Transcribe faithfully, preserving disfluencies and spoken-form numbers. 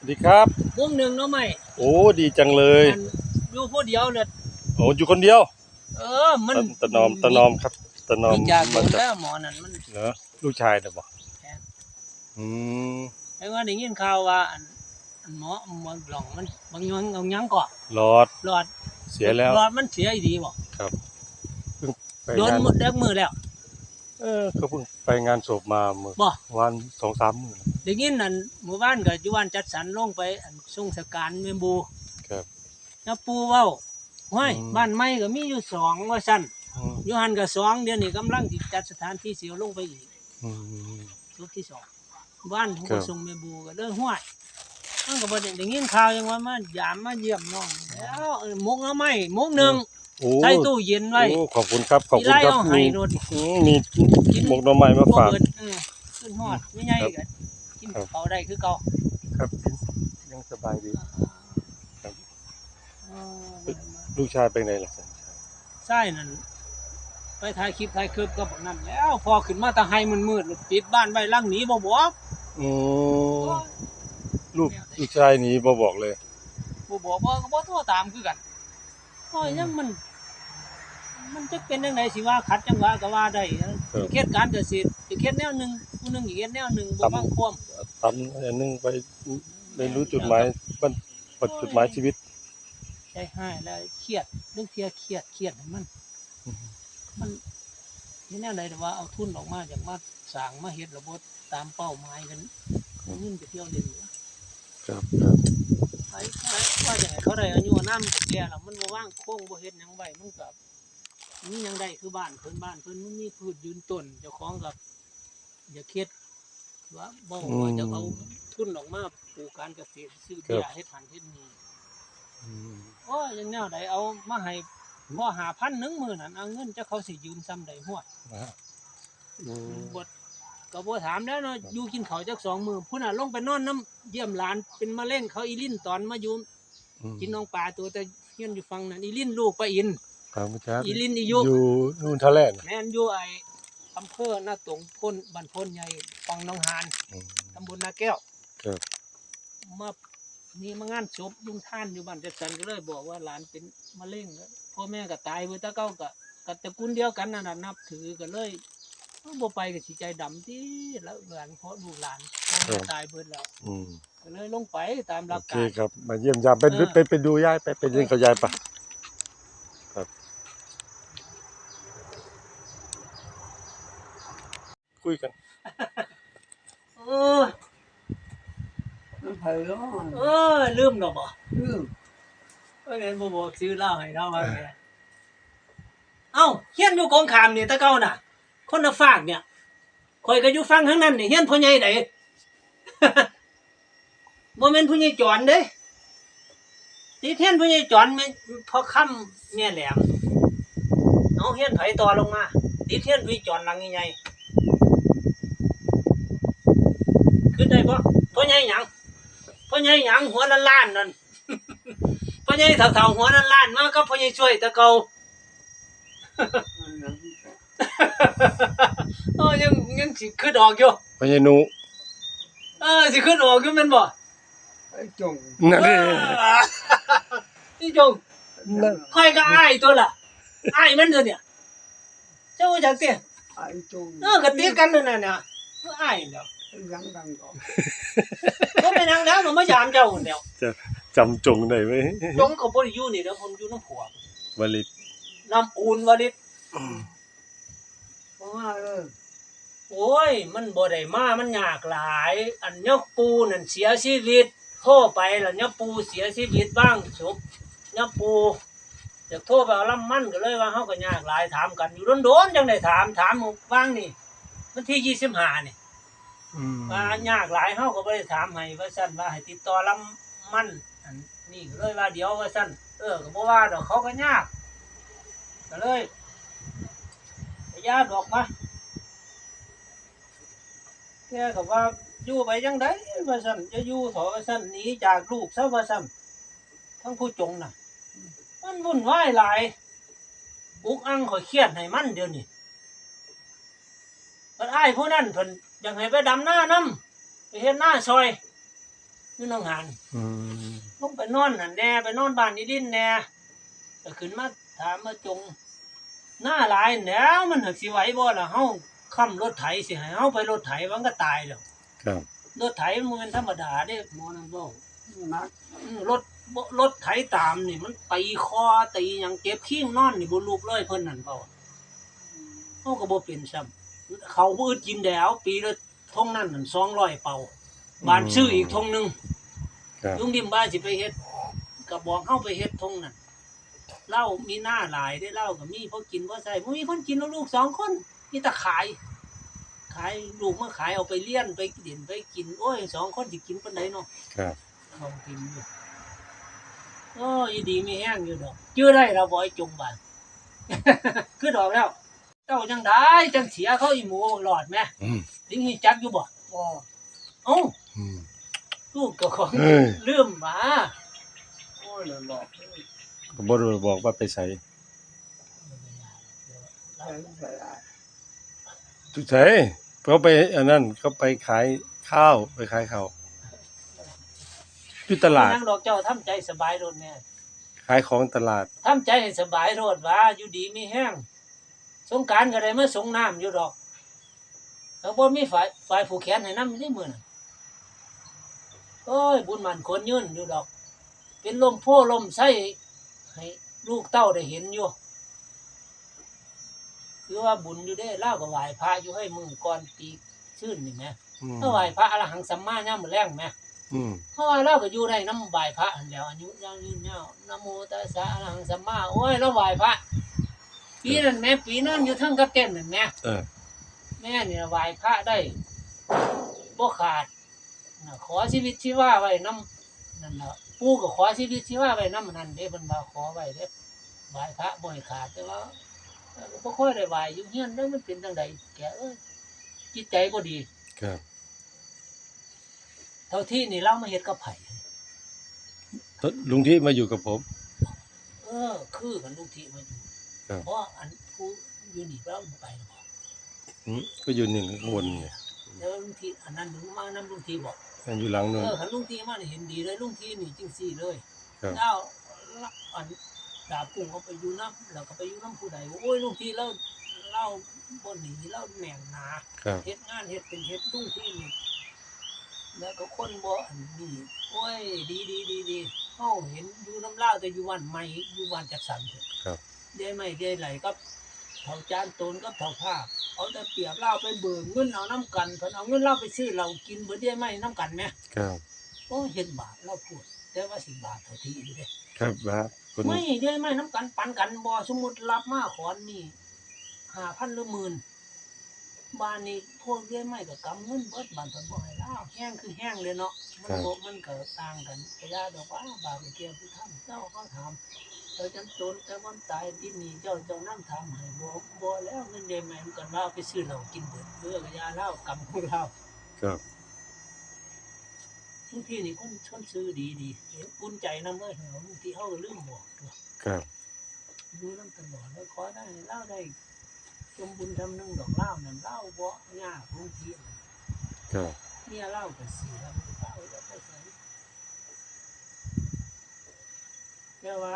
ดีครับ วงหนึ่งเนาะไม่ โอ้ ดีจังเลย อันอยู่ผู้เดียวเลย โอ้ อยู่คนเดียว เออ มัน ตะ ตะนอม ตะนอมครับ ตะนอม รู้จัก มาจาก แล้วหมอนั่นมัน เหรอ ลูกชายน่ะบอก แม่น อืม แต่ว่าได้ยินข่าวว่าอัน อันหมอ หมอหลองมัน บางยอง เอาหยังก่อ หลอด หลอด เสียแล้ว หลอดมันเสียอีดีบ่ ครับ เพิ่งไป โดน งาน หมดจักมื้อแล้ว เออ ก็เพิ่งไปงานศพมาเมื่อ บ่ วันสองสามมื้อ ได้ยินนั่น หมู่บ้านก็อยู่บ้านจัดสรรลงไป อันทรงสการแม่บู ครับ แล้วปู่เว้า ห้วย อืม บ้านใหม่ก็มีอยู่สองว่าซั่น อืม อยู่หั่นก็สอง เดี๋ยวนี้กำลังสิจัดสถานที่สิเอาลงไปอีก อืม จุดที่สอง บ้านผม ครั ก็ บ ส่งแม่บูก็เลย ห้วย มันก็บ่ได้ ได้ยินข่าวยังว่ามายามมาเยี่ยมน้อง แล้ว เออ หมกหน่อไม้ หมกหนึ่ง โอ้ ใส่ตู้เย็นไว้ โอ้ ขอบคุณครับ ขอบคุณครับ มีไล่เอาให้ มี โดด อืม มี กิน หมกหน่อไม้มาฝาก บ่เบิด เออ ขึ้นฮอด อืม ไม่ใหญ่ ครับ ก็กิน ครับ เขาได้คือเก่า ครับ ยังสบายดี ครับ เออ ลูกชายเป็นไงล่ะ ชายนั่น ไปถ่ายคลิปถ่ายคลิปกับพวกนั้นแล้ว พอขึ้นมาตะไฮมืดๆ ปิดบ้านไว้หลังหนีบ่บอก อืม โอ้ย ลูก ลูกชายหนีบ่บอกเลย บ่บอก บ่ บ่โทรตามคือกัน โอ้ย อืม ยังมัน มันจะเป็นจั่งใดสิว่าขัดจังหวะก็ว่าได้ ครับ เฮ็ดการเกษตร สิเฮ็ดแนวหนึ่ง ผู้หนึ่งสิเฮ็ดแนวหนึ่ง บ่ ตำ ฟังความ ตำอันหนึ่งไป ไม่รู้จุดหมาย มัน จุดหมายชีวิต ใจหายแล้ว เครียด เรื่องเที่ยเครียด เครียดให้มัน อืม มันเฮ็ดแนวใดแต่ว่าเอาทุนออกมา อยากมาสร้างมาเฮ็ดระบบตามเป้าหมายกัน อืม เงินไปเที่ยวเล่นอยู่ ครับ ครับ ไป ไป ว่าจั่งใดเขาได้อายุอานามก็แก่แล้ว มันบ่วางโครงบ่เฮ็ดหยังไว้ มันก็มีหยังได้คือบ้านเพิ่น บ้านเพิ่นมันมีพืชยืนต้น เจ้าของก็อยากเฮ็ด ว่าบ่ อืม ว่าจะเอาทุนออกมาปลูกการเกษตร ซื้อ ครับ เบียร์เฮ็ดหั้นเฮ็ดนี่ อืม โอ้ย ยังแนวใดเอามาให้พ่อห้าพันหนึ่งมื้อนั้น เอาเงินจักเขาสิยืมส่ำใด ฮวด นะฮะ อืม บ่ ก็บ่ถามแล้วเนาะ ครับ อยู่กินข้าวจักสองมื้อ พุ้นน่ะลงไปนอนนำ เยี่ยมหลานเป็นมะเร็ง เขาอีลินตอนมาอยู่ อืม กินน้องปลาตัวแต่เฮียนอยู่ฝั่งนั้น อีลินลูกป้าอิน ครับ อาจารย์ อีลินอียุ อยู่นู่นท่าแร่น่ะ แม่น อยู่ไอ้อำเภอนาตง โพน บ้านโพนใหญ่ ฝั่งหนองหาน อืม ตำบลนาแก้ว ครับ มา นี่มางานศพลุงท่านอยู่บ้านจัดสรร ก็เลยบอกว่าหลานเป็นมะเร็ง แล้วพ่อแม่ก็ตายเบิด แต่เก่าก็ ก็ตระกูลเดียวกันนั่นน่ะ นับถือ ก็เลย บ่ไปก็สิใจดำติ แล้วหลาน เพราะลูกหลานพ่อแม่ ครับ ตายเบิดแล้ว อืม ก็เลยลงไปตามหลักการ โอเคครับ มาเยี่ยมยาม ไป เออ ไป ไปดูยาย ไป ไปเล่นกับยายไป ครับ คุยกัน เออ มันไผเนาะ เออ ลืมดอกบ่ ลืม เอ้ย แม่นบ่บอกชื่อลาวให้ลาวว่าแม่น เอ้า เฮียนอยู่กงข้ามนี่แต่เก่าน่ะ คนละฟากเนี่ย ข่อยก็อยู่ฝั่งทางนั้นนี่ เฮียนพ่อใหญ่ใด บ่แม่นพ่อใหญ่จอนเด้ ติดเฮียนพ่อใหญ่จอนแม่นพ่อคำแม่แหลม เอาเฮียนไผต่อลงมา ติดเฮียนพ่อใหญ่จอนหลังใหญ่ๆ คิดได้บ่ พ่อใหญ่หยัง พ่อใหญ่หยังหัวล้านๆนั่น พ่อใหญ่เฒ่าๆหัวล้านๆมากับพ่อใหญ่ช่วยแต่เก่า เออ ยัง ยังสิคิดออกอยู่ พ่อใหญ่หนู เออ สิคิดออกอยู่แม่นบ่ ไอ้จง นั่นเอง เออ อีจง นั่น ข่อยก็อ้ายตัวล่ะ อ้ายมันตัวเนี่ย เจ้ารู้จักติ ไอ้จง เออ ก็ติดกันนั่นน่ะนะ ก็อ้ายแล้ว หลังดังก่อน บ่เป็นหยังแล้ว ก็มายามเจ้าหั่นแหล้ว จะจำจงได้ไหม จงก็บ่ได้อยู่นี่แล้ว ผมอยู่นำผัว วลิต น้ำอุ่นวลิต อืม เพราะว่า เออ โอ้ย มันบ่ได้มา มันยากหลาย อันยาปู่นั่นเสียชีวิต โทรไปแล้วยาปู่เสียชีวิต วางศพยาปู่ อยากโทรไปเอาลำมัน ก็เลยว่าเฮาก็ยากหลาย ถามกันอยู่โดนๆ จั่งได้ถาม ถามมื้อวางนี่ วันที่ยี่สิบห้านี่ อืม ว่ายากหลาย เฮาก็บ่ได้ถามให้ ว่าซั่น ว่าให้ติดต่อลำมัน อันนี้ก็เลยว่าเดี๋ยว ว่าซั่น เออ ก็บ่ว่าดอก เขาก็ยาก ก็เลย ก็อย่าดอกวะ แกก็ว่า อยู่ไปจั่งใด ว่าซั่น อย่าอยู่เถาะ ว่าซั่น หนีจากลูกซะ ว่าซั่น ทั้งผู้จงน่ะ มันวุ่นวายหลาย อุกอัง ข่อยเครียดให้มันเดี๋ยวนี้ บัดอ้ายผู้นั้นเพิ่นอยากให้ไปดำนานำ ไปเฮ็ดนาซ่อย อยู่หนองหาน อืม ลงไปนอนหั่นแหน่ ไปนอนบ้านอีดินแหน่ ก็ขึ้นมาถามมาจง หน้าหลายแหน่ มันหักสิไหวบ่ล่ะ เฮาค้ำรถไถสิให้เฮาไปรถไถมันก็ตายแล้ว ครับ รถไถมันบ่แม่นธรรมดาเด้ หมอนั่นเว้า หนัก อืม รถ บ่ รถไถตามนี่มันตีคอตีหยัง เจ็บคิ้งนอนนี่บ่ลุกเลย เพิ่นนั่นเว้า เฮาก็บ่เป็นซ้ำ เขาบ่อึดกินแล้ว ปีละทงนั้นนั่น สองร้อยเป่า บานซื้ออีกทงหนึ่ง ครับ ลุงดิมว่าสิไปเฮ็ด ก็บอกเฮาไปเฮ็ดทงนั้น ลาวมีนาหลายเด้ ลาวก็มีพอกินพอใช้ บ่มีคนกินแล้วลูกสองคน มีแต่ขาย ขาย ลูกมาขาย เอาไปเรียน ไปเล่น ไปกิน โอ้ย สองคนสิกินปานใดเนาะ ครับ เขากินอยู่ โอ้ย อยู่ดีมีแฮงอยู่ดอก จื่อได้แล้วบ่ ไอ้จงบาด คือดอกแล้ว เจ้าจั่งใดจั่งเสียเขาอีหมูหลอดแหม อืม ถึงสิจักอยู่บ่ บ่ เอ้า อืม ลูกก็ของ เอ้ย ลืมหมา โอ้ย หลอด ก็บ่ได้บอกว่าไปไส จุดไส เขาไปอันนั้น เขาไปขายข้าว ไปขายข้าว อยู่ตลาด ยังดอก เจ้าทำใจสบายโลดแหม ขายของตลาด ทำใจให้สบายโลดว่า อยู่ดีมีแฮง สงกรานต์ก็ได้มาสงน้ำอยู่ดอก แล้วบ่มีฝ่าย ฝ่ายผูกแขนให้นำอยู่ในมื้อนั้น โอ้ย บุญหมั่นขวัญยืนอยู่ดอก เป็นร่มโพธิ์ร่มไทรให้ลูกเต้าได้เห็นอยู่ คือว่าบุญอยู่เด้ ลาวก็ไหว้พระอยู่ให้มื้อก่อนปีซืนนี่แหม อืม เฮาไหว้พระอรหังสัมมายามมื้อแลงแหม อืม เพราะว่าลาวก็อยู่ได้นำไหว้พระหั่นแหล้ว อายุยังยืนยาว นะโมตัสสะอรหังสัมมา โอ้ย ลาวไหว้พระ ปีนั้นแหม ปีนอนอยู่เทิงกระเต็นนั่นแหม เออ แม่นี่ไหว้พระได้ บ่ขาด น่ะ ขอชีวิตชีวาไว้นำ นั่นล่ะ ปู่ก็ขอชีวิตชีวาไว้นำอันนั้นเด้ เพิ่นว่าขอไว้เด้ ไหว้พระบ่ให้ขาด แต่ว่า เอ่อ บ่ค่อยได้ไหว้อยู่เฮือนเด้ มันเป็นจั่งใด แกเอ้ย จิตใจบ่ดี ครับ เฒ่าที่นี่ลาวมาเฮ็ดกับไผ ลุงที่มาอยู่กับผม เออ คือกันลุงที่มาอยู่ ครับ เพราะอันผู้อยู่นี่ลาวบ่ไปหรอก อืม ก็อยู่นี่ข้างบนนี่ แล้วลุงที่อันนั้นลุงมานำลุงที่บอก อันอยู่หลังนู่น เออ คันลุงที่มานี่เห็นดีเลย ลุงที่นี่จั่งซี่เลย ครับ แล้ว อันดาบกุ้งเขาไปอยู่นำ แล้วก็ไปอยู่นำผู้ใด โอ้ย ลุงที่ลาว ลาวบ่หนี ลาวแน่นหนา ครับ เฮ็ดงานเฮ็ดเป็นเฮ็ดลุงที่นี่ แล้วก็คนบ่อันนี้ โอ้ย ดี ดี ดี ดี เฮาเห็นอยู่นำลาว แต่อยู่บ้านใหม่ อยู่บ้านจัดสรรพุ้น ครับ ยายไม้ยายไหลกับเฒ่าจานโตนกับเฒ่าภาค เอาแต่เปรียบลาว ไปเบิกเงินเอานำกัน เพิ่นเอาเงินลาวไปซื้อเหล้ากินเบิดยายไม้นำกันแหม ครับ โอ้ย เฮ็ดบาปลาวโพด แต่ว่าสิบาปเฒ่าที่อยู่เด้ ครับ บาป คน ไม่ยายไม้นำกัน ปันกันบ่ สมมุติรับมาขอนนี่ ห้าพัน หรือหมื่น บ้านนี้พวกเลี้ยงไม้ก็กำเงินเบิด บ้านเพิ่นบ่ให้ลาว แฮงคือแฮงเลยเนาะ มัน ครับ บ่ มันก็ต่างกัน กะย่าดอกว่า บาปเกี่ยวผู้ทำ เจ้าก็ถาม เจ้าจำตน แต่วันตายที่นี่ เจ้า เจ้านำถามให้ บ่ บ่แล้ว เงินเดือนใหม่มันก็ลาวไปซื้อเหล้ากินเบิด เออ กะย่าลาว กำของลาว ครับ บางทีนี่คน คนซื่อดีดี อุ่นใจนำเลย บางทีเฮาก็ลืมบอก ครับ อยู่นำตลอด แล้วขอได้ ลาวได้ สมบุญทำหนึ่งดอกลาวนั่น ลาวบ่ยากหลวงพี่ ครับ เมียลาวก็เสีย ลาวก็ไปใส่ แต่ว่า